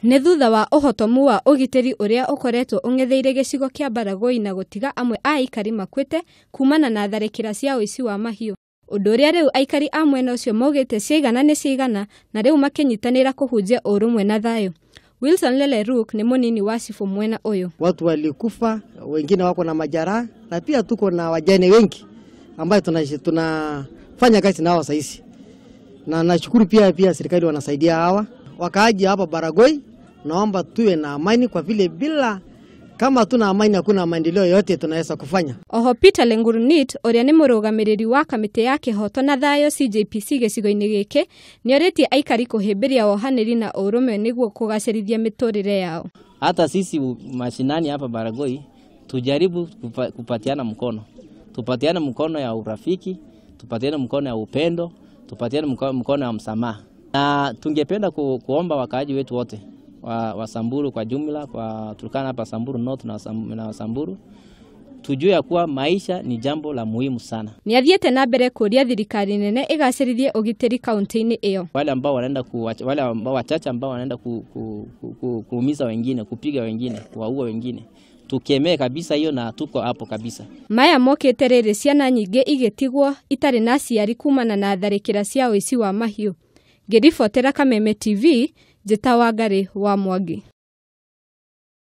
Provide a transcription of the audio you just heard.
Nĩ thutha wa ũhotomu wa ũgitĩri ũrĩa ũkoretwo ũng'etheire gĩcigo kĩa Baragoi na gũtiga amwe a aikari makuĩte kumana na tharĩkĩra cia ũici wa mahiũ. Ũndũ ũrĩa rĩu aikari a mwena ũcio maugĩte ciaigana nĩ ciaigana na rĩu makĩnyitanĩra kũhunjia ũrũmwe na thayũ. Wilson Leleruk nĩ mũnini wa cibũ mwena ũyũ. Watu walikufa, wengine wako na majeraha na pia tuko na wajane wengi ambayo tunafanya kazi nao sasa hizi. Na nashukuru pia serikali wanasaidia hawa wakaaji hapa Baragoi. Naomba tuwe na amani kwa vile bila kama tuna amani hakuna maendeleo yote tunaweza kufanya. Oho Peter Lengurunit ũrĩa nĩ mũrũgamĩrĩri wa kamĩtĩ ya kĩhoto na thayũ CJPC gĩcigo-inĩ gĩkĩ nĩorĩtie aikari kũhĩmbĩria wohanĩri na ũrũmwe nĩguo kũgacĩrithia mĩtũrĩre yao. Hata sisi mashinani hapa Baragoi tujaribu kupatiana mkono. Tupatiane mkono ya urafiki, tupatiane mkono ya upendo, tupatiane mkono ya msamaha. Na tungependa kuomba wakaaji wetu wote wa Samburu kwa jumla, kwa Turkana hapa Samburu North na Samburu, tujue ya kuwa maisha ni jambo la muhimu sana. Nĩathiĩte na mbere kũria thirikari nene ĩgacĩrithie ũgitĩri kaunti-inĩ ĩyo. Wale ambao wanaenda wale ambao wachache ambao wanaenda kuumiza wengine, kupiga wengine, kuwaua wengine, tukemee kabisa hiyo na tuko hapo kabisa. Maya mokĩte rĩrĩ ciana nyingĩ igĩtigwo itarĩ na aciari kumana na tharĩkĩra cia ũici wa mahiũ. Ngĩribotera Kameme TV, Njĩta Wangari wa Mwangi.